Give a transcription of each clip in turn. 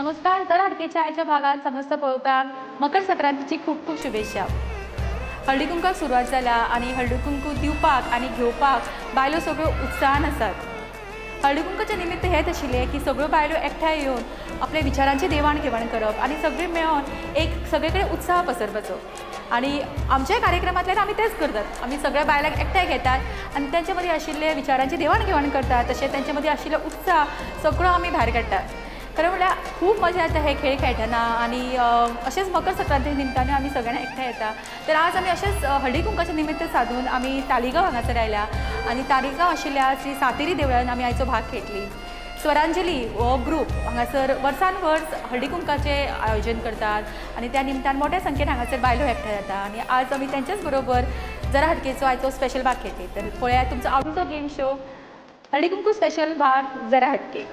नमस्कार. जरा हटकेच्या आयच्या भागात समस्त पळोवप्यांक मकर संक्रांतीची खूब खूब शुभेच्छा. हळदी कुंकाक सुरवात जाला आनी हळदी कुंकू दिवपाक आनी घेवपाक बायलो सगळ्यो उत्साहान आसात. हळदी कुंकाचें निमित्त हेंच आशिल्लें की सगळ्यो बायलो एकठांय येवन आपल्या विचारांची देवाण घेवाण करप आनी सगळें मेळोन एक सगळे कडेन उत्साह पसरपाचो. आनी आमच्या कार्यक्रमांतल्यान आमी तेंच करतात. आमी सगळ्या बायलांक एकठांय घेतात आनी तांचे मदीं आशिल्ले विचारांची देवाण घेवाण करतात, तशें तांचे मदीं आशिल्लो उत्साह सगळो आमी भायर काडटात. खरें म्हणल्यार खूब मजा येता हे खेळ खेळटना आनी अशेंच मकर संक्रांती निमतान आमी सगळ्यांना एकठांय येता. तर आज आमी अशेंच हळदी कुंकाचें निमित्त सादून आमी तालिगांव हांगासर आयल्या आनी तालिगांव आशिल्ल्या श्री सातेरी देवळान आमी आयचो भाग खेळटली. स्वरांजली हो ग्रूप हांगासर वर्सान वर्स हळदी कुंकाचें आयोजन करतात आनी त्या निमतान मोठ्या संख्येन हांगासर बायलो एकठांय जाता आनी आज आमी तेंच्याच बरोबर जरा हटकेचो आयचो स्पेशल भाग खेळटली. तर पळयात तुमचो आवडीचो game show Haldi Kunku special भाग जरा हटके.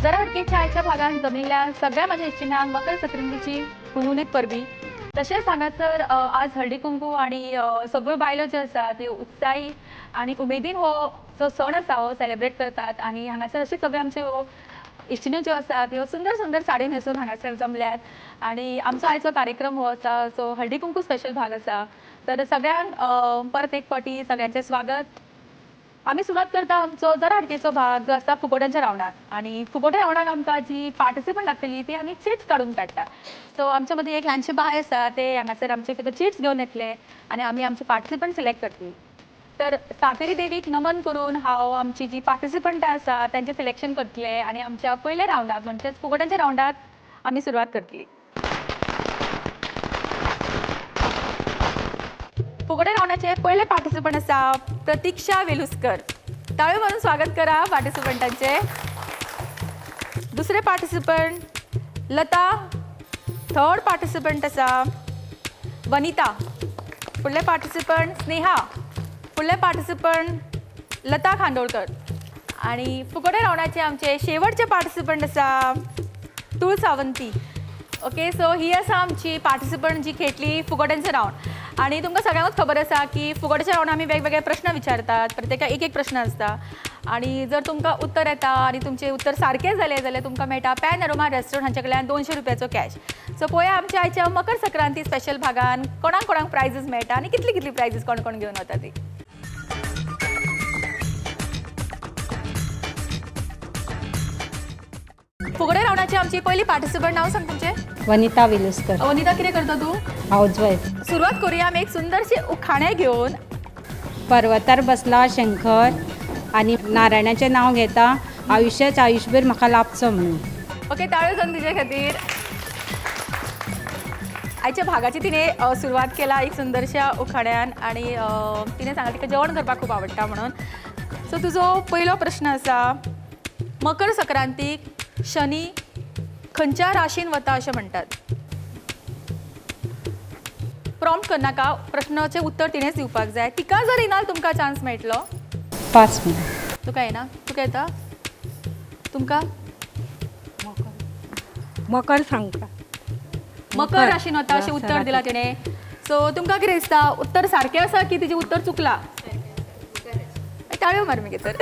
जरा हटकेच्या आयच्या भागान जमिल्ल्या सगळ्या माझ्या इश्टिणांक मकर संक्रांतीची हुनहुनीत परबी. तशेंच हांगासर आज हळदी कुंकू आनी सगळ्यो बायलो ज्यो आसा त्यो उत्साही आनी उमेदीन हो जो सण आसा हो सेलेब्रेट करतात आनी हांगासर अशे सगळे आमचे हो इश्टिण्यो ज्यो आसा त्यो सुंदर सुंदर साडी न्हेसून हांगासर जमल्यात आनी आमचो आयचो कार्यक्रम हो आसा जो हळदी कुंकू स्पेशल भाग आसा. तर सगळ्यांक परत एक फावटी सगळ्यांचें स्वागत. आमी सुरवात करता आमचो जरा हटकेचो भाग जो आसा फुगोट्यांच्या रावंडार आनी फुगोट्या रावंडाक आमकां जी पार्टिसिपंट लागतली ती आमी चिट्स काडून काडटा. सो आमच्या मदीं एक ल्हानशें बाय आसा ते हांगासर आमचे खातीर चिट्स घेवन येतले आनी आमी आमचे पार्टिसिपंट सिलेक्ट करतली. तर सातेरी देवीक नमन करून हांव आमची जी पार्टिसिपंटां आसा तांचें सिलेक्शन करतले आनी आमच्या पयल्या रावंडाक म्हणजेच फुगोट्यांच्या रावंडाक आमी सुरवात करतली. फुगोट्या रावंडाचे पयले पार्टिसिपंट आसा प्रतीक्षा वेलुस्कर. ताळयो मारून स्वागत करा पार्टिसिपंटांचे. दुसरे पार्टिसिपंट लता. थर्ड पार्टिसिपंट आसा वनिता. फुडले पार्टिसिपंट स्नेहा. फुडले पार्टिसिपंट लता खांडोळकर. आनी फुगोट्या रावंडाचे आमचे शेवटचे पार्टिसिपंट आसा तुळ सावंती. ओके, सो ही आसा आमची पार्टिसिपंट जी खेळटली फुगोट्यांचे रावंड. आनी तुमकां सगळ्यांकूच खबर आसा की फुगोट्याच्या रावंडार आमी वेगवेगळे प्रश्न विचारतात, प्रत्येकाक एक एक प्रश्न आसता आनी जर तुमकां उत्तर येता आनी तुमचें उत्तर सारकें जालें जाल्यार तुमकां मेळटा पॅन अरोमा रेस्टॉरंट हांचे कडल्यान 200 रुपयाचो कॅश. सो पळोवया आमच्या आयच्या मकर संक्रांती स्पेशल भागान कोणाक कोणाक प्रायजीस मेळटा आनी कितली कितली प्रायजीस कोण कोण घेवन वता ती. फुगडे रावंडाची आमची पयली पार्टिसिपंट, नांव सांग तुमचें. वनिता वेलुस्कर. वनिता, कितें करता तूं? हाऊसवाईफ. सुरवात करूया आमी एक सुंदरशें उखाणें घेवन. पर्वतार बसला शंकर आनी नारायणाचें नांव घेता, आयुश्याच आयुष्यभर म्हाका लाभचो म्हणून. ओके, ताळयो जावन तुजे खातीर. आयच्या भागाची तिणें सुरवात केला एक सुंदरश्या उखाण्यान आनी तिणें सांगलें तिका जेवण करपाक खूब आवडटा म्हणून. सो तुजो पयलो प्रश्न आसा, मकर संक्रांतीक शनी खंयच्या राशीन वता अशें म्हणटात? प्रॉम्प्ट करनाका, प्रश्नाचें उत्तर तिणेंच दिवपाक जाय. तिका जर येना तुमकां चान्स मेळटलो. पास. तुका येना? तुका येता? तुमकां? मकर सांगता. मकर राशीन वता अशें उत्तर दिलां तिणें. सो तुमकां कितें दिसता, उत्तर सारकें आसा की तिजें उत्तर चुकलां? ताळयो मार मागीर. तर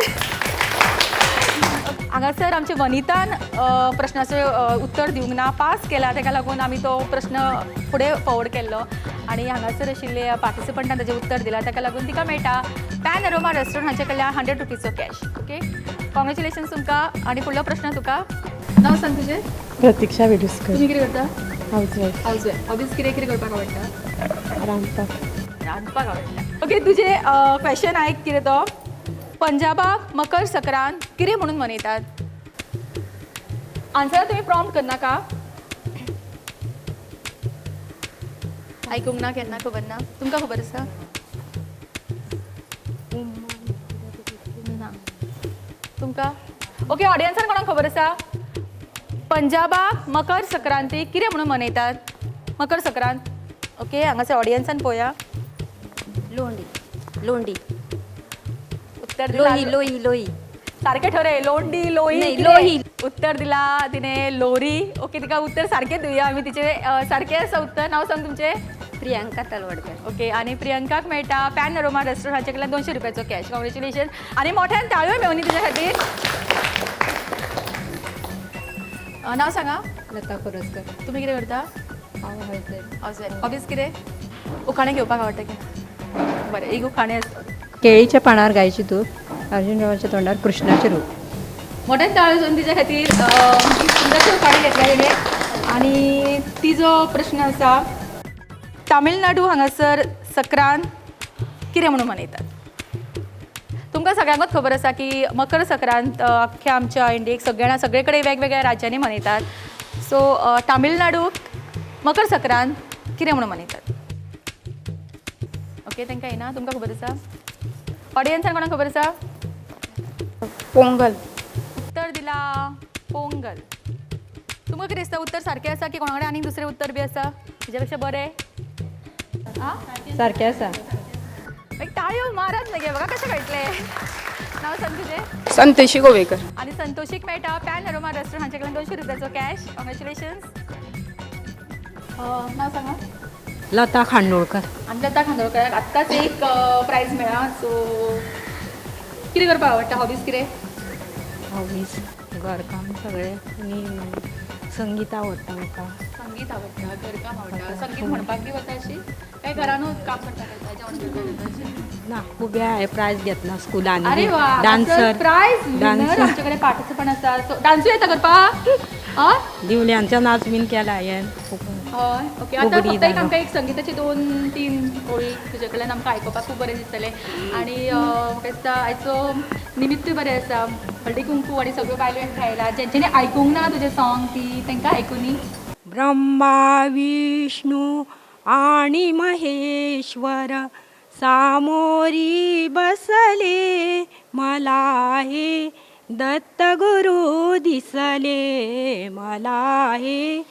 हांगासर आमचे वनितान प्रश्नाचें उत्तर दिवंक ना, पास केला, ताका लागून आमी तो प्रश्न फुडें फॉरवर्ड केल्लो आनी हांगासर आशिल्ले पार्टिसिपंटान ताजें उत्तर दिलां, ताका लागून तिका मेळटा पॅन अरोमा रेस्टॉरंट हांचे कडल्यान 100 रुपीजचो कॅश. ओके, कॉंग्रेच्युलेशन्स तुमकां. आनी फुडलो प्रश्न तुका. नांव सांग तुजें. प्रतीक्षा वेलुस्कर. तुमी कितें करता? हाऊसवाईफ. हाऊसवाईफ. हॉबीज कितें कितें करपाक आवडटा? रांदपाक. रांदपाक आवडटा. ओके, तुजें क्वेश्चन आयक कितें तो. पंजाबाक मकर संक्रांत कितें म्हणून मनयतात? आन्सर तुमी प्रॉम्प्ट करनाका. आयकूंक ना केन्ना, खबर ना. तुमकां खबर आसा? ना. तुमकां? ओके, ऑडियन्सान कोणाक खबर आसा पंजाबाक मकर संक्रांती कितें म्हणून मनयतात? मकर संक्रांत. ओके, हांगासर ऑडियन्सान पळोवया. लोंडी लोंडी. उत्तर दिला. लोही लोही लोही. सारकें ठरय. लोंडी, लोही? नाही, कितें? लोही. उत्तर दिला तिने लोरी. ओके, तिका उत्तर सारकें दिवया आमी तिचे. सारकें आसा उत्तर. नांव सांग तुमचें. प्रियांका तलवडकर. ओके, आनी प्रियंकाक मेळटा पॅन अरोमा रेस्टॉरंट हाचे कडल्यान 200 रुपयाचो कॅश. कॉंग्रेच्युलेशन आनी मोठ्यान ताळयो मेळुनी तिच्या खातीर. नांव सांगा. लता खोरजकर. तुमी कितें करता? हांव हाऊस. हाऊस. हॉबीज कितें? उखाणें घेवपाक आवडटा की? बरें, एक उखाणें आसा. केळीच्या पानार गायची तूप, अर्जुनरावाच्या तोंडार कृष्णाचे रूप. मोठ्यान ताळयो जावन तिच्या खातीर. सुंदरशें उखाणें घेतलें तिणें. आनी तिजो प्रश्न आसा, तामिळनाडू हांगासर सक्रांत कितें म्हणून मनयतात? तुमकां सगळ्यांकूच खबर आसा की मकर संक्रांत अख्ख्या आमच्या इंडियेक सगळ्या सगळे कडेन वेगवेगळ्या राज्यांनी मनयतात. सो तामिळनाडूक मकर संक्रांत कितें म्हणून मनयतात? ओके, तांकां येना. तुमकां खबर आसा? ऑडियन्सान कोणाक खबर आसा? पोंगल. उत्तर दिला पोंगल. तुमकां कितें दिसता, उत्तर सारकें आसा की कोणा कडेन आनीक दुसरें उत्तर बी आसा हेज्या पेक्षा बरें? आं. सारकें आसा. एक ताळयो मारात मगे, बघा कशें कळटलें. नांव सांग तुजें. संतोषी गोवेकर. आनी संतोषीक मेळटा पॅन अरोमा रेस्टॉरंट हांचे कडल्यान 200 रुपयाचो कॅश. कॉंग्रेच्युलेशन्स. नांव सांगा. लता खांडोळकर. आनी लता खांडोळकराक आत्ताच एक प्रायज मेळ्ळा. सो कितें करपाक आवडटा? हॉबीज कितें? हॉबीज घरकाम सगळें आनी संगीत आवडटा म्हाका. संगीत आवडटा, घरकाम आवडटा. संगीत म्हणपाक बी वता अशी काय घरानूच काम करता करता, जेवण करता करता अशें? ना, खूब हांवें प्रायज घेतला स्कुलांनी. अरे वा. डान्सर. Prize winner. डान्सर. आमचे कडेन पार्टिसिपंट आसा. सो डान्सूय येता करपाक? आं. दिवल्यांचो नाच बीन केला हांवें. हय, ओके. आतां फुगडी फक्त एक धालो. आमकां एक संगिताची दोन तीन ओळी तुजे कडल्यान आमकां आयकुपाक खूब बरें दिसतलें. आनी म्हाका दिसता आयचो निमित्तूय बरें आसा, हळदी कुंकू आनी सगळ्यो बायलो एकठांय आयला. जेंच्यांनी आयकूंक ना तुजें सॉंग ती तांकां आयकुनी. ब्रह्मा विष्णू आणि महेश्वर सामोरी बसले, मला हे दत्तगुरु दिसले, मला हे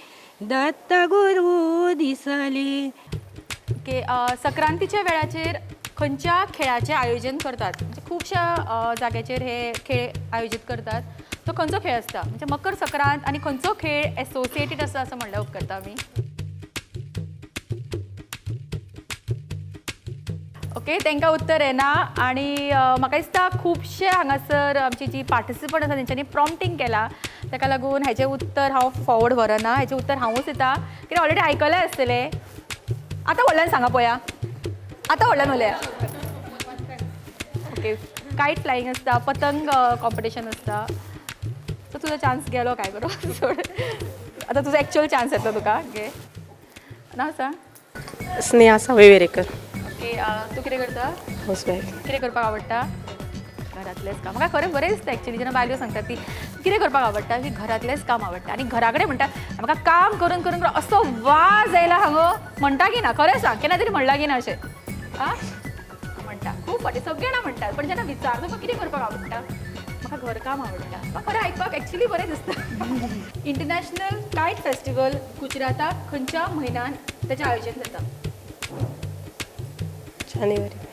दत्तगुरु दिसले. ओके, सक्रांतीच्या वेळाचेर खंयच्या खेळाचें आयोजन करतात? म्हणजे खुबश्या जाग्याचेर हे खेळ आयोजीत करतात. तो खंयचो खेळ आसता? म्हणजे मकर संक्रांत आनी खंयचो खेळ एसोसिएटेड आसा असो म्हणल्यार उपकारता आमी. ओके, तांकां उत्तर येना. आनी म्हाका दिसता खुबशे हांगासर आमची जी पार्टिसिपंट आसा तेंच्यांनी प्रॉम्प्टींग केला, ताका लागून हेजें उत्तर हांव फॉवर्ड व्हरना. हेजें उत्तर हांवूच दिता कित्याक ऑलरेडी आयकलें आसतलें. आतां व्हडल्यान सांगा पळोवया, आतां व्हडल्यान उलया. ओके, कायट फ्लायींग आसता, पतंग कॉम्पिटिशन आसता. सो तुजो चान्स गेलो, काय करूं, सोड. आतां तुजो एक्चुअल चान्स येतलो तुका. ओके, नांव सांग. स्नेहा सावय वेरेकर. ओके, तूं कितें करता? House wife. कितें करपाक आवडटा? घरांतलेंच काम. म्हाका खरें बरें दिसता एक्चुअली जेन्ना बायलो सांगतात ती कितें करपाक आवडटा की घरांतलेंच काम आवडटा. आनी घरा कडेन म्हणटा म्हाका काम करून करून करून असो वाज आयला हांगा म्हणटा की ना? खरें सांग, केन्ना तरी म्हणलां की ना अशें? आं, म्हणटा खूब फावटी, सगळे जाणां म्हणटात. पण जेन्ना विचारता तुका कितें करपाक आवडटा, म्हाका घरकाम आवडटा, म्हाका खरें आयकपाक एक्चुअली बरें दिसता. इंटरनॅशनल कायट फेस्टिवल गुजराताक खंयच्या म्हयन्यान तेचें आयोजन जाता? जानेवारी.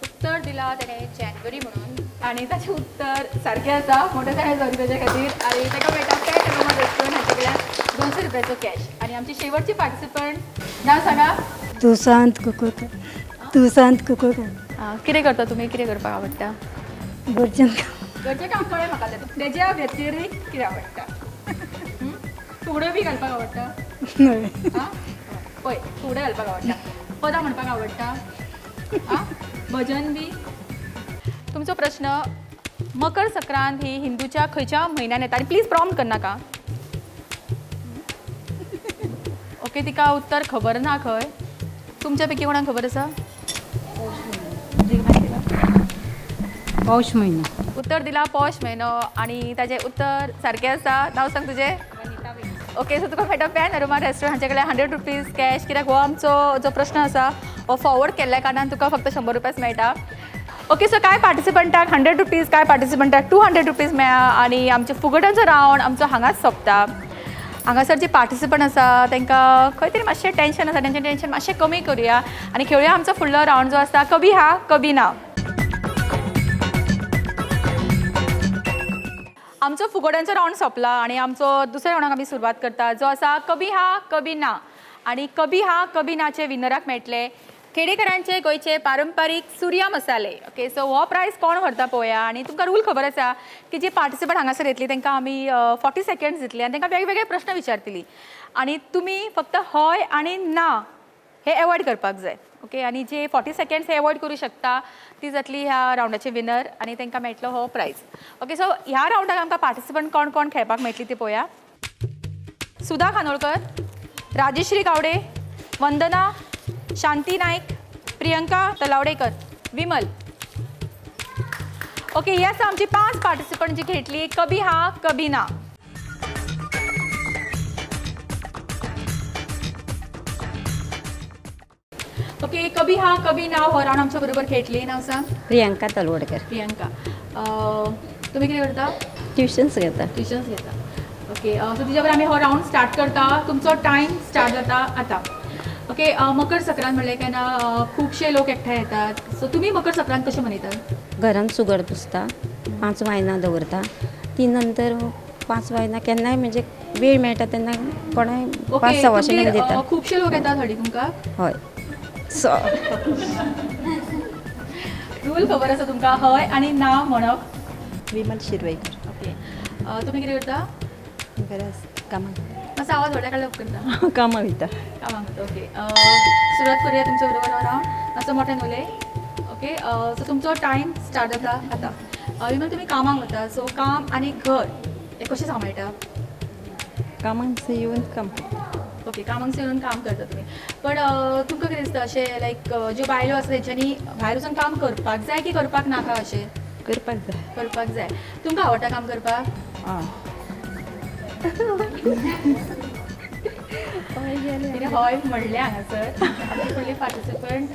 उत्तर दिला तेणें जानेवारी म्हणून आनी ताचें उत्तर सारकें आसा. मोठें जालें सॉरी ताच्या खातीर. आनी ताका मेळटा पॅट अरोमा रेस्टॉरंट हाचे कडल्यान 200 रुपयाचो कॅश. आनी आमची शेवटची पार्टिसिपंट, नांव सांगा. तुसांत कुकूकर, तुसांत कुकूकर. कितें करता तुमी? कितें करपाक आवडटा? घरचें. घरचें काम कळ्ळें म्हाका तें. तेज्या व्यतिरिक्त कितें आवडटा? फुगड्यो बी घालपाक आवडटा? पळय, फुगड्यो घालपाक आवडटा, पदां म्हणपाक आवडटा, भजन बी? तुमचो प्रश्न, मकर संक्रांत ही हिंदूच्या खंयच्या म्हयन्यान येता? आनी प्लीज प्रॉम्प्ट करनाका. ओके, तिका उत्तर खबर ना खंय. तुमच्या पैकी कोणाक खबर आसा? पौष म्हयनो. उत्तर दिला पौष म्हयनो आनी ताजें उत्तर सारकें आसा. नांव सांग तुजें. ओके, सो तुका मेळटा पॅन अरोमा रेस्टोरंट हांचे कडल्यान 100 रुपीज कॅश, कित्याक हो आमचो जो प्रश्न आसा हो फॉरवर्ड केल्ल्या कारणान तुका फक्त 100 रुपयाच मेळटा. ओके, सो कांय पार्टिसिपंटाक 100 रुपीज, कांय पार्टिसिपंटाक 200 रुपीज मेळ्ळा आनी आमचे फुगोट्यांचो रावंड आमचो हांगाच सोंपता. हांगासर जे पार्टिसिपंट आसा तांकां खंय तरी मातशें टेंशन आसा, तेंचें टेंशन मातशें कमी करुया आनी खेळुया आमचो फुडलो रावंड जो आसा कभी हा कभी ना. आमचो फुगोट्यांचो रावंड सोंपला आनी आमचो दुसऱ्या रावंडाक आमी सुरवात करता जो आसा कभी हा कभी ना. आनी कभी हा कभी नाचे विनराक मेळटले खेडेकरांचे गोंयचे पारंपारीक सुर्या मसाले. ओके, सो हो प्रायज कोण व्हरता पळोवया. आनी तुमकां रूल खबर आसा की जे पार्टिसिपंट हांगासर येतली तांकां आमी 40 सेकंड्स दितली आनी तांकां वेगवेगळे प्रश्न विचारतली आनी तुमी फक्त हय आनी ना हे एवॉयड करपाक जाय. ओके, आनी जे 40 सेकंड्स हे एवॉयड करूं शकता ती जातली ह्या रावंडाचे विनर आनी तांकां मेळटलो हो प्रायज. ओके, सो ह्या रावंडाक आमकां पार्टिसिपंट कोण कोण खेळपाक मेळटली ती पळोवया. सुधा खानोलकर, राजेश्री गावडे, वंदना, शांती नाईक, प्रियंका तलावडेकर, विमल. ओके, ही आसा आमची 5 पार्टिसिपंट जी खेळटली कभी हा कभी ना. ओके, कभी हा कभी ना हो रावंड आमच्या बरोबर खेळटली. नाव सांग. प्रियंका तलवडकर. प्रियंका, तुम्ही कितें करता? ट्युशन्स घेता. ट्युशन्स घेता. ओके, सो तुज्या बरोबर आमी हो रावंड स्टार्ट करता. तुमचो टायम स्टार्ट जाता आतां. ओके, मकर संक्रांत म्हणलें काय ना खुबशे लोक एकठांय येतात, सो तुमी मकर संक्रांत कशें मनयतात? घरान सुगड पुसता, 5 वायनां दवरता, ती नंतर 5 वायनां केन्नाय म्हणजे वेळ मेळटा तेन्ना कोणाय 5 सवाशिण्याक दिता. खुबशे लोक येतात हळदी कुंकाक? हय. सो रूल खबर आसा तुमकां, हय आनी ना म्हणप. विमल शिरवयकर. ओके, तुमी कितें करता? घरा कामाक. मातसो आवाज व्हडल्या काडल्या उपकरता. कामाक वयता. कामाक वयता. ओके, सुरवात करुया तुमच्या बरोबर रावंड. मातसो मोठ्यान उलय. ओके, सो तुमचो टायम स्टार्ट जाता आतां. विमल, तुमी कामाक वता, सो काम आनी घर हें कशें सांबाळटा? कामाक येवन काम करता. ओके, कामाक येवन काम करता तुमी. पण तुमकां कितें दिसता अशें लायक ज्यो बायलो आसा तेंच्यांनी भायर वचून काम करपाक जाय की करपाक नाका? अशें करपाक जाय. करपाक जाय. तुमकां आवडटा काम करपाक? आं. कितें हय म्हणलें हांगासर. फुडली पार्टिसिपंट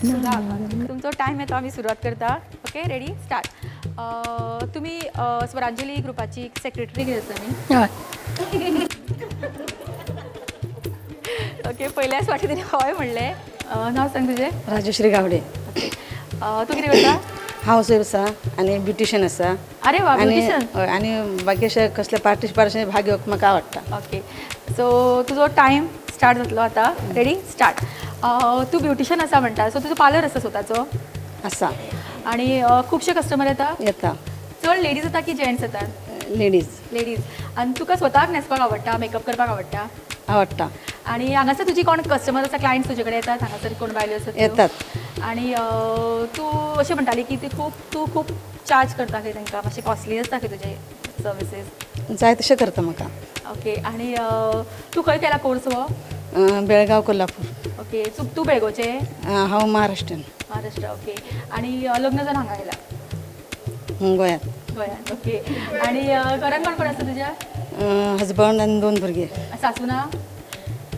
सुद्दां तुमचो टायम येता, आमी सुरवात करता. Okay, ready start. तुमी स्वरांजली ग्रुपाची सेक्रेटरी कितें आसा न्ही? हय. ओके, पयल्याच फावटी तिणें हय म्हणलें. नांव सांग तुजें. राजेश्री गावडे. ओके, तूं कितें करता? हावस वायफ आसा आनी ब्युटिशियन आसा. अरे वा, ब्युटिशियन. हय, आनी बाकी अशें कसले पार्टिसिपेशन भाग घेवपाक म्हाका आवडटा. ओके, सो तुजो टायम स्टार्ट जातलो आतां. Ready start. तूं ब्युटिशियन आसा म्हणटा, सो तुजो पार्लर आसा स्वताचो? आसा. आनी खुबशे कस्टमर येता? येता. चड लेडीज येता की जेंट्स येतात? लेडीज. लेडीज. आनी तुका स्वताक न्हेसपाक आवडटा, मेकअप करपाक आवडटा? आवडटा. आनी हांगासर तुजी कोण कस्टमर आसा, क्लायंट्स तुजे कडेन येतात हांगासर कोण बायलो आसात? येतात. आनी तूं अशें म्हणटाली की तूं खूब चार्ज करता खंय तांकां, मातशें कॉस्टली आसता खंय तुजे सर्विसीस? जाय तशें करता म्हाका. ओके, आनी तूं खंय केला कोर्स हो? बेळगांव, कोल्हापूर. ओके, सो तूं बेळगांवचें? हांव महाराष्ट्रीयन. महाराष्ट्र. ओके, आनी लग्न जावन हांगा आयला? गोंयांत. गोंयांत. ओके, आनी घरान कोण कोण आसा तुज्या? हजबंड आनी 2 भुरगे. सासू ना?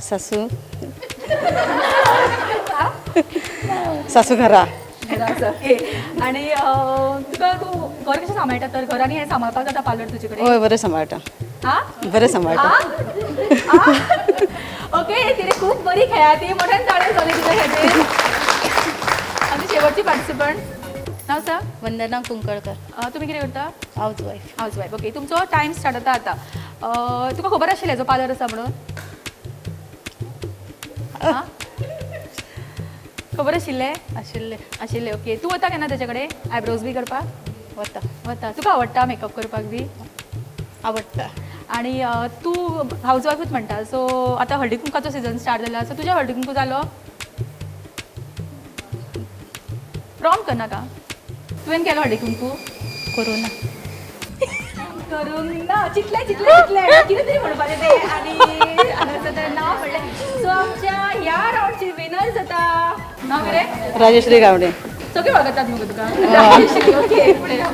सासू सासू घरा. ओके, आनी तुका तूं घर कशें सांबाळटा तर? घरांनी हें सांबाळपाक जाता पार्लर तुजे कडेन? हय, बरें सांबाळटा. आं, बरें सांबाळटा. ओके, तिणें खूब बरी खेळ्ळा ती, मोठ्यान ताळयो जाली तुज्या खातीर. आनी शेवटची पार्टिसिपंट, नांव सांग. वंदना कुंकळकर. तुमी कितें करता? Housewife. Housewife. Okay, तुमचो टायम स्टार्ट जाता आतां. तुका खबर आशिल्लें जो पार्लर आसा म्हणून? खबर आशिल्लें? आशिल्लें. आशिल्लें. ओके, तूं वता केन्ना तेजे कडेन आयब्रोज बी करपाक? वता. वता. तुका आवडटा मेकअप करपाक बी? आवडटा. आनी तूं हावज वायफूच म्हणटा, सो आतां हळदी कुंकाचो सिजन स्टार्ट जाला, सो तुज्या हळदी कुंकू जालो? प्रॉम्प्ट करनाका. तुवें केलो हळदी कुंकू? करूं ना. करूंक ना. चितलें चितलें चितलें कितें तरी म्हणपाचें तें आनी हांगासर तें नांव म्हणलें. सो आमच्या ह्या रावंडची विनर जाता, नांव कितें? राजेश्री गावडे. सगळे वळखतात मुगो तुका. राजश्री, ओके, फुडें यो.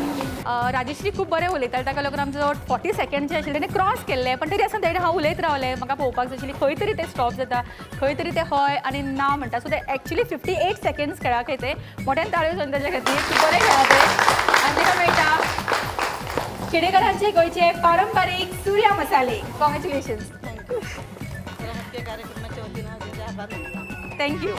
राजश्री खूब बरें उलयतालें, ताका लागून आमचो 40 सेकंड जे आशिल्ले तेणें क्रॉस केल्ले, पण तरी आसतना तेणें हांव उलयत रावलें. म्हाका पळोवपाक जाय आशिल्ली खंय तरी तें स्टॉप जाता, खंय तरी तें हय आनी ना म्हणटा. सो ते एक्चुली 58 सेकंड्स खेळा खंय ते मोठ्यान ताळयो जावन ताच्या खातीर खूब बरें खेळा ते. आनी ताका मेळटा खेडेकरांचे गोंयचे पारंपारीक सुर्या मसाले. कॉंग्रेच्युलेशन्स. Thank you.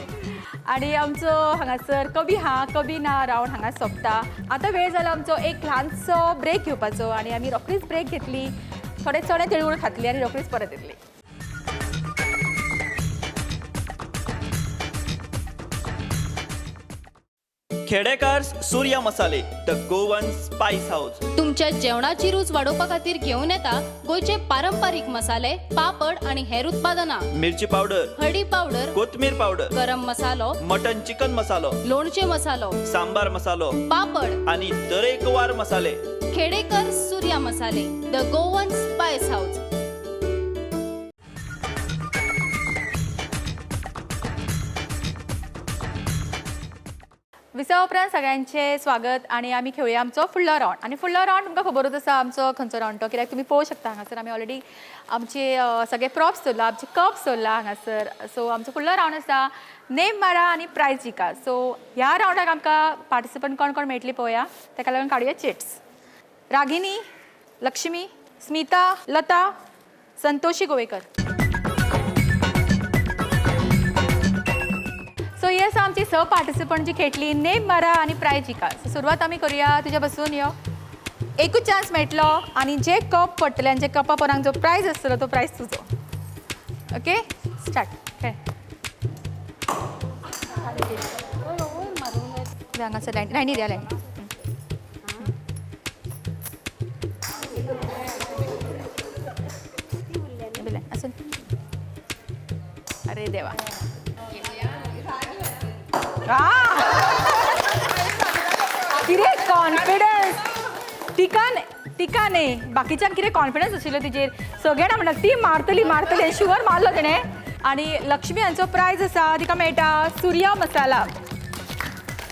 आनी आमचो हांगासर कभी हा कभी ना रावंड हांगा सोंपता. आतां वेळ जाला आमचो एक ल्हानसो ब्रेक घेवपाचो आनी आमी रोखडीच ब्रेक घेतली, थोडे चणे तिळगुळ खातली आनी रोखडीच परत येतली. Khedekar Surya Masale, the Goan spice house. तुमच्या जेवणाची रूच वाडोवपा खातीर घेवन येता गोंयचे पारंपारीक मसाले, पापड आनी हेर उत्पादनां. मिरची पावडर, हळदी पावडर, कोथमीर पावडर, गरम मसालो, मटन चिकन मसालो, लोणचे मसालो, सांबार मसालो, पापड आनी तरेकवार मसाले. Khedekar Surya Masale, the Goan spice house. विसा उपरांत सगळ्यांचें स्वागत आनी आमी खेळुया आमचो फुडलो रावंड. आनी फुडलो रावंड तुमकां खबरूच आसा आमचो खंयचो रावंड तो, कित्याक तुमी पळोवंक शकता हांगासर आमी ऑलरेडी आमचे सगळे प्रॉप्स दवरला, आमचे कप्स दवरला हांगासर. सो आमचो फुडलो रावंड आसा नेम मारा आनी प्रायज जिका. सो ह्या रावंडाक आमकां पार्टिसिपंट कोण कोण मेळटली पळोवया, ताका लागून काडुया चिट्स. रागिनी, लक्ष्मी, स्मिता, लता, संतोषी गोवेकर. सो ही आसा आमची स पार्टिसिपंट जी खेळटली नेम मारा आनी प्रायज जिका. सो सुरवात आमी करुया तुज्या बसून. यो, एकूच चान्स मेळटलो आनी जे कप पडटले आनी जे कपा पोरांक जो प्रायज आसतलो तो प्रायज तुजो. Okay, start. खेळ. हांगासर लायन लायनी द्या लायन. आसून. अरे देवा, कितें कॉन्फिडन्स तिका. तिका न्ही, बाकीच्यांक कितें कॉन्फिडन्स आशिल्लो तिचेर. सगळ्यांना म्हणटा ती मारतली मारतली, शुवर मारलो तेणें. आनी लक्ष्मी हांचो प्रायज आसा, तिका मेळटा सुर्या मसाला.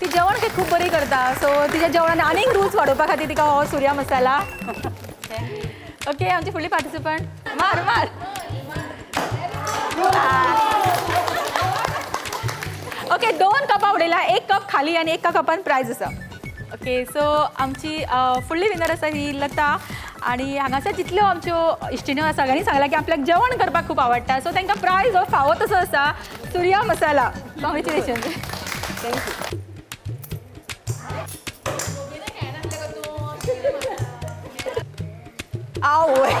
ती जेवण खंय खूब बरी करता, सो तिच्या जेवणान आनीक रूच वाडोवपा खातीर तिका हो सुर्या मसाला. ओके, आमची फुडली पार्टिसिपंट. मार मार. ओके, 2 कपां उडयला, 1 कप खाली आनी एका कपान प्रायज आसा. ओके, सो आमची फुडली विनर आसा ही लता. आनी हांगासर जितल्यो आमच्यो इश्टिण्यो आसा सगळ्यांनी सांगलां की आपल्याक जेवण करपाक खूब आवडटा, सो तांकां प्रायज हो फावो तसो आसा सुर्या मसाला. कॉंग्रेच्युलेशन. Thank you. आवय,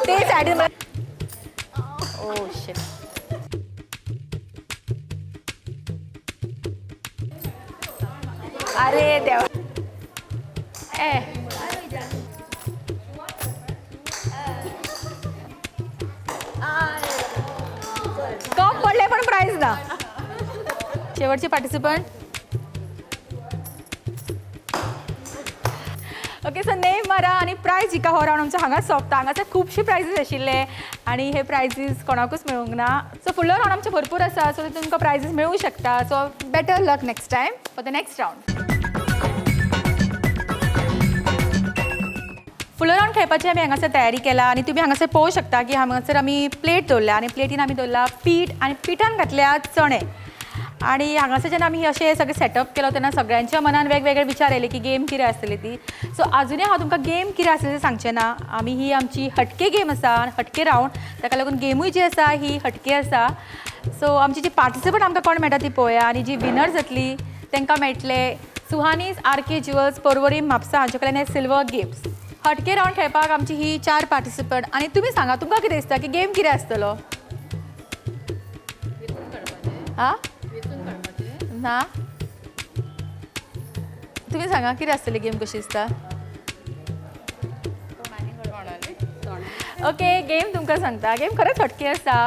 ते सायडीन. Oh shit. अरे देवा. ए कप पडले पण प्राइज ना. शेवटचे पार्टिसिपंट. ओके, सो नेम मारा आनी प्रायज जिका हो रावंड आमचो हांगा सोंपता. हांगासर खुबशे प्रायजीस आशिल्ले आनी हे प्रायजीस कोणाकूच मेळूंक ना. सो फुडलो रावंड आमचे भरपूर आसा, सो तुमकां प्रायजीस मेळूंक शकता. So better luck next time for the next round. फुडलो रावंड खेळपाची आमी हांगासर तयारी केला आनी तुमी हांगासर पळोवंक शकता की हांगासर आमी प्लेट दवरल्या आनी प्लेटीन आमी दवरला पीठ आनी पिठान घातल्या चणे. आनी हांगासर जेन्ना आमी अशें सगळें सेटअप केलो तेन्ना सगळ्यांच्या मनान वेगवेगळे विचार आयले की गेम कितें आसतली ती. सो आजुनूय हांव तुमकां गेम कितें आसतली तें सांगचें ना. आमी ही आमची हटके गेम आसा, हटके रावंड, ताका लागून गेमूय जी आसा ही हटके आसा. सो आमची जी पार्टिसिपंट आमकां कोण मेळटा ती पळोवया आनी जी विनर जातली तांकां मेळटले सुहानीस आर के ज्युअल्स पर्वरी म्हापसा हांचे कडल्यान हे सिल्वर गिफ्ट्स. हटके रावंड खेळपाक आमची ही 4 पार्टिसिपंट. आनी तुमी सांगा तुमकां कितें दिसता की गेम कितें आसतलो? आं ना, तुमी सांगा कितें आसतली गेम कशी दिसता? ओके, गेम तुमकां सांगता. गेम खरेंच हटके आसा.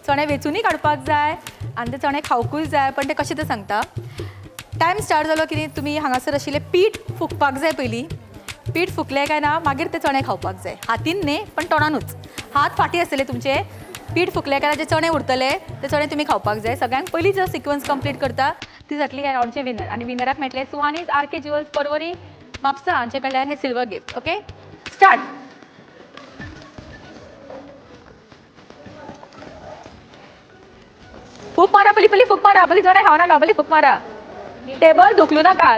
चणे वेचुनूय काडपाक जाय आनी ते चणे खावकूय जाय, पण ते कशें तें सांगता. टायम स्टार्ट जालो की तुमी हांगासर आशिल्लें पीठ फुगपाक जाय पयलीं. पीठ फुकलें काय ना मागीर ते चणे खावपाक जाय, हातीन न्ही पण तोंडानूच. हात फाटी आसतले तुमचे, पीठ फुकलें काय जे चणे उरतले ते चणे तुमी खावपाक जाय. सगळ्यांक पयलीं जो सिक्वन्स कंप्लीट करता ती जातली ह्या रावंडचे विनर. आनी विनराक मेळटले Suhani's R K jewels Porvorim Mapusa हांचे कडल्यान हे सिल्वर गिफ्ट. Okay start. फूक मारा पयलीं, पयलीं फूक मारा, पयलीं चणे खावना पयलीं फूक मारा, टेबल धुकलू नाका.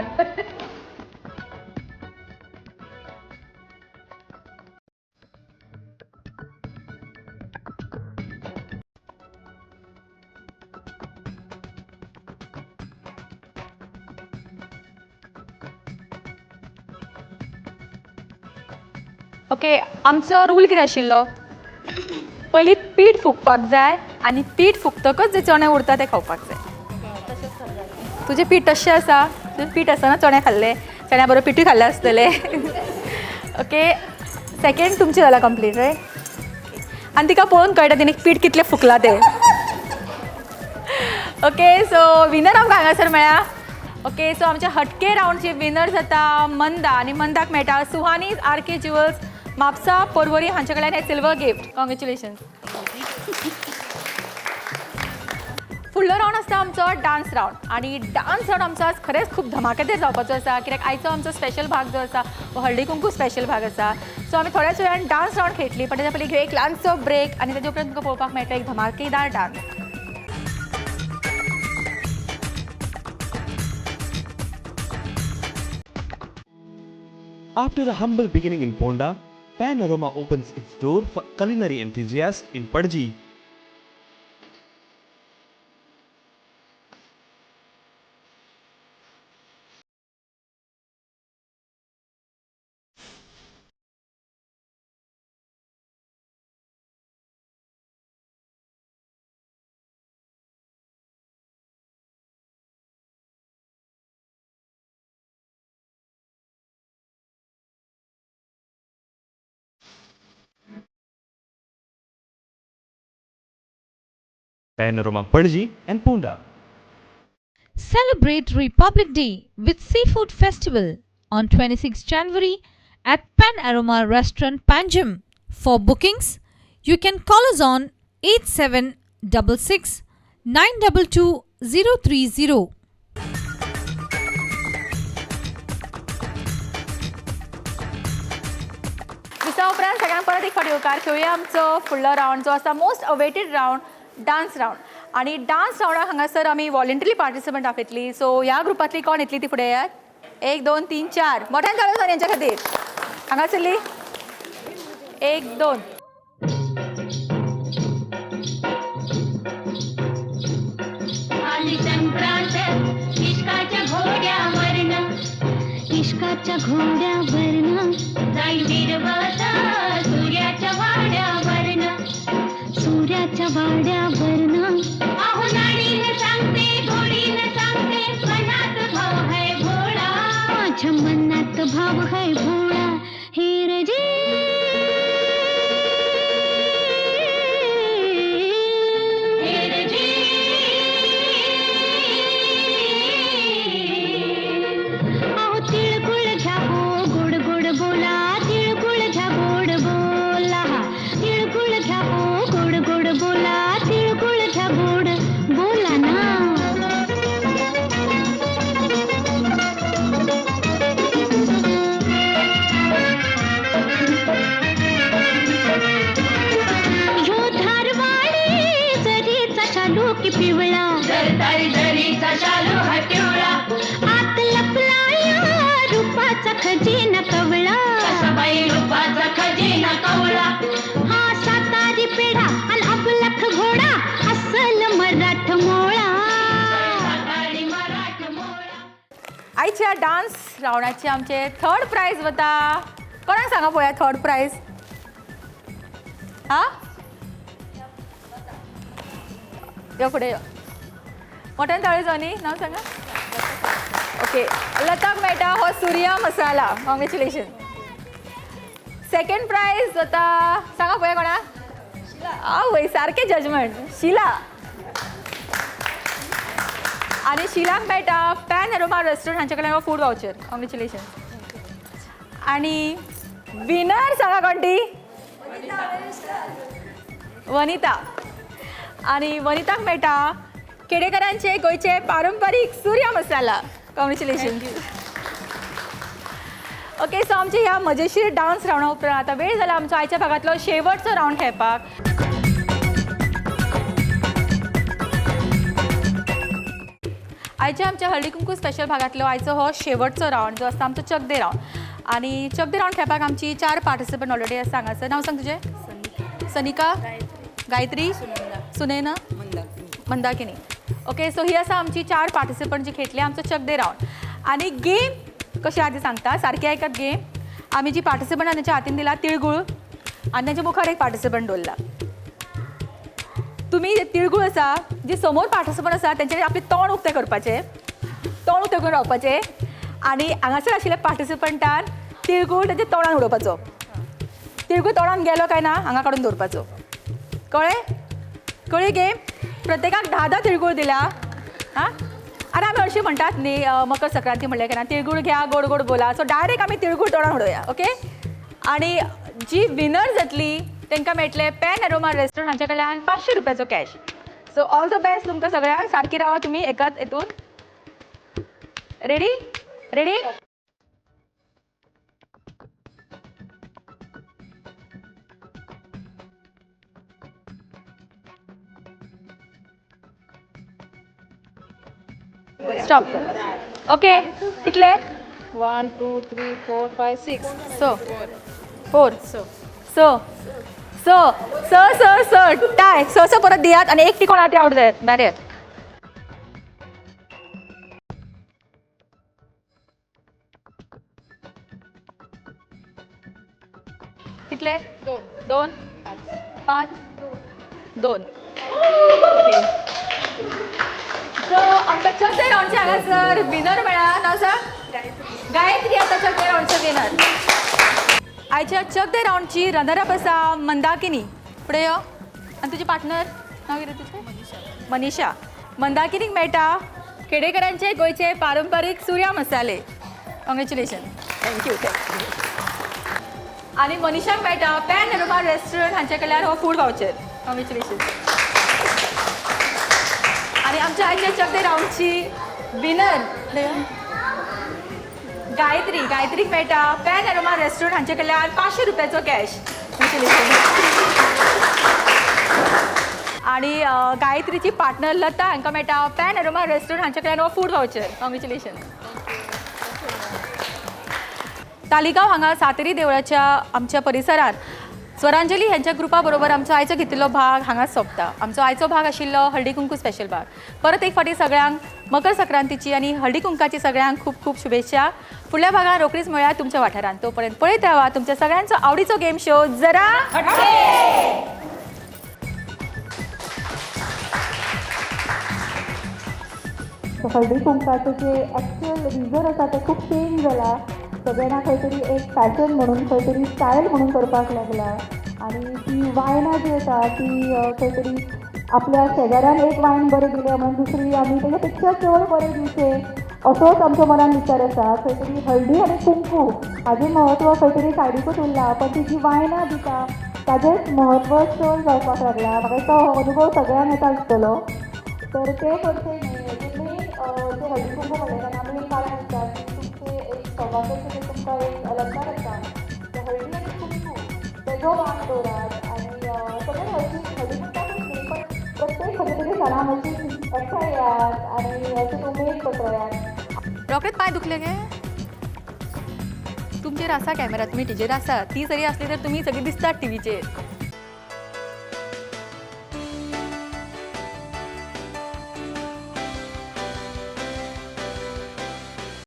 ओके, आमचो रूल कितें आशिल्लो, पयलीं पीठ फुकपाक जाय आनी पीठ फुकतकच जे चणे उरता ते खावपाक जाय. तुजें पीठ तशें आसा, तुजें पीठ आसतना चणे खाल्ले, चण्या बरोबर पिठूय खाल्लें आसतलें. ओके, सेकेंड तुमचें जालां कंप्लीट रायट. आनी तिका पळोवन कळटा तिणें पीठ कितलें फुकलां तें. ओके, सो विनर आमकां हांगासर मेळ्ळा. ओके, सो आमच्या हटके रावंडचे विनर जाता मंदा आनी मंदाक मेळटा Suhani's R K jewels Mapusa Porvorim हांचे कडल्यान हें सिल्वर गिफ्ट. कॉंग्रेच्युलेशन्स. फुडलो रावंड आसता आमचो डान्स रावंड आनी डान्स रावंड आमचो आज खरेंच खूब धमाकेदार जावपाचो आसा, कित्याक आयचो आमचो स्पेशल भाग जो आसा हो हळदी कुंकू स्पेशल भाग आसा. सो आमी थोड्याच वेळान डान्स रावंड खेळटली, पण तेच्या पयलीं घेवया एक ल्हानसो ब्रेक आनी तेजे उपरांत तुमकां पळोवपाक मेळटा एक धमाकेदार dance. After a humble beginning in Ponda, Pan Aroma opens its door for culinary enthusiasts in Panaji. Panorama Panaji and Ponda. Celebrate Republic Day with Seafood Festival on 26 January at Pan Aroma Restaurant, Panjim. For bookings, you can call us on 8766 922 030. दिसा उपरांत सगळ्यांक परत एक फावटी येवकार. खेळुया आमचो फुडलो round जो आसा most awaited round, dance round. आनी डान्स रावंडाक हांगासर आमी वॉलंटरी पार्टिसिपंट आपयतली. सो ह्या ग्रुपांतली कोण येतली ती फुडें येयात. 1 2 3 4 मोठ्यान चालू आसा हेंच्या खातीर. हांगासरली 1 2. आली संक्रांत इश्काच्या घोड्यावरनं, इश्काच्या घोड्यावरनं जाई मिरवत सूर्याच्या वाड्यावरनं, सूर्याच्या वाड्यावरनं. अहो नाडीनं सांगते घोडीनं सांगते, मनात भाव है भोळा, माझ्या मनात भाव है भोळा. हिरजी हिरजी अहो तिळगुळ घ्या हो गोड गोड बोला, तिळगुळ घ्या गोड बोला, तिळगुळ घ्या हो गोड गोड बोला, तिळगुळ घ्या गोड बोला ना. ह्यो धारवाडी जरीचा शालू की पिवळा, जरीचा शालू हा पिवळा, आत लपला या रूपाचा खजिना कवळा, बाई रूपाचा खजिना कवळा. हा सातारी पेढा आणि अबलख घोडा, अस्सल मराठ मोळा. आयच्या डान्स रावंडाचे आमचे थर्ड प्रायज वता. कोणाक सांगा पळोवया थर्ड प्रायज? हा यो फुडें यो, मोठ्यान ताळयो जावं न्ही. नांव सांगा. ओके, लताक मेळटा हो सूर्या मसाला. कॉंग्रेच्युलेशन. सेकंड प्रायज वता, सांगा पळोवया कोणाक? आवय, सारकें जजमेंट, शिला. आनी शिलाक मेळटा पॅन अरोमा रेस्टॉरंट हांचे कडल्यान फूड वावचर. कॉंग्रेच्युलेशन. आणि विनर सांगा कोण ती? वनिता. आणि वनिताक मेळटा केडेकरांचे गोंयचे पारंपारीक सुर्या मसाला. कॉंग्रेच्युलेशन. ओके, सो आमचे ह्या मजेशीर डान्स रावंडा उपरांत आतां वेळ जाला आमचो आयच्या भागांतलो शेवटचो रावंड खेळपाक. आयच्या आमच्या हळदी कुंकू स्पेशल भागांतलो आयचो हो शेवटचो रावंड जो आसता आमचो चकदे रावंड. आनी चकदे रावंड खेळपाक आमची 4 पार्टिसिपंट ऑलरेडी आसा हांगासर. नांव सांग तुजें? सनिका, गायत्री, सुनैना, मंदाकिनी. ओके, सो ही आसा आमची 4 पार्टिसिपंट जी खेळटली आमचो चकदे रावंड. आनी गेम कशी आदी सांगता, सारकी आयकात गेम. आमी जी पार्टिसिपंटां तांच्या हातीन दिला तिळगुळ आनी तांच्या मुखार एक पार्टिसिपंट दवरला. तुमी तिळगुळ आसा जी समोर पार्टिसिपंट आसा तेंच्यांनी आपलें तोंड उक्तें करपाचें, तोंड उक्तें करून रावपाचें आनी हांगासर आशिल्ल्या पार्टिसिपंटान तिळगुळ तेंच्या तोंडान उडोवपाचो. तिळगुळ तोंडान गेलो काय ना हांगा काडून दवरपाचो. कळ्ळें? कळ्ळी गेम? प्रत्येकाक 10-10 तिळगुळ दिला. हां, आनी आमी हरशीं म्हणटात न्ही मकर संक्रांती म्हणलें काय ना तिळगुळ घ्या गोड गोड बोला. सो डायरेक्ट आमी तिळगुळ तोंडान उडोवया. ओके, आनी जी विनर जातली तांकां मेळटलें पॅन एरोमा रेस्टॉरंट हांच्या कडल्यान 500 रुपयाचो cash. So all the best तुमकां सगळ्यांक. सारकी रावा तुमी एकाच हितून. रेडी? रेडी? स्टॉप. ओके, कितले? 1 2 3 4 5 6. स, 4, स स स स स टाय. स स परत दियात आनी एक ती कोण आहा ती आवट जायात भायर येयात. कितले? 2 5 2. सो आमकां चकदे रावंडचे हांगासर विनर मेळ्ळा. नांव सांग? गायत्री. आतां चकदे रावंडचे विनर. आयच्या चकदे रावंडची रनर अप आसा मंदाकिनी. फुडें यो. आनी तुजी पार्टनर नांव कितें तुजें? मनीषा. मंदाकिनीक मेळटा खेडेकरांचे गोंयचे पारंपारीक सुर्या मसाले. Congratulation. Thank you. Thank you. आनी मनीषाक मेळटा पॅन एरोमा रेस्टॉरंट हांच्या कडल्यान हो फूड वावचर. कॉंग्रेच्युलेशन. आनी आमच्या आयच्या चकदे रावंडची विनर गायत्री. गायत्रीक मेळटा पॅन एरोमा रेस्टॉरंट हांचे कडल्यान 500 रुपयाचो कॅश. आनी गायत्रीची पार्टनर लता हांकां मेळटा पॅन एरोमा रेस्टॉरंट हांचे कडल्यान हो फूड वावचर. कॉंग्रेच्युलेशन. तालिगांव हांगा सातेरी देवळाच्या आमच्या परिसरात स्वरांजली ह्यांच्या ग्रुपा बरोबर आमचो आयचो घेतिल्लो भाग हांगाच सोंपता. आमचो आयचो भाग आशिल्लो हळदी कुंकू स्पेशल भाग. परत एक फावटी सगळ्यांक मकर संक्रांतीची आनी हळदी कुंकाची सगळ्यांक खूब खूब शुभेच्छा. फुडल्या भागात रोखडीच मेळया तुमच्या वाठारांत. तोपर्यंत पळयत रावा तुमच्या सगळ्यांचो आवडीचो गेम शो जरा हटके. हळदी कुंकाचें जे एक्चुअल रिजन आसा तें खूब चेंज जाला. सगळ्यांना खंय तरी एक फॅशन म्हणून खंय तरी स्टायल म्हणून करपाक लागला आनी ती वायनां जी आसा ती खंय तरी आपल्या शेजाऱ्यान एक वायन बरें दिलें म्हणून दुसरी आमी तेच्या पेक्षा चड बरें दिवचें असोच आमच्या मनान विचार आसा. खंय तरी हळदी आनी कुंकू हाजें म्हत्व खंय तरी सायडीकूच उरलां, पण ती जी वायनां दिता ताजेंच म्हत्व चड जावपाक लागलां. म्हाका दिसता हो अनुभव सगळ्यांक येता आसतलो. तर तें करचें न्ही. हेजें मेन जें हळदी कुंकू म्हणलें आमी एक कारण आसता की तुमचें एक सवाशें तुमकां एक अलंकार आसता ते हळदी आनी कुंकू तेजो मान दवरात. आनी सगळें हळदी हळदी कुंकाकूच न्ही पण प्रत्येक खंयच्या तरी सणाक अशी एकठांय येयात आनी अशें उमेद पसरयात. रोखडेच पांय दुखले गे? तुमचेर आसा कॅमेरा, तुमी टिचेर आसा, ती जरी आसली तर तुमी सगळीं दिसतात टिवीचेर.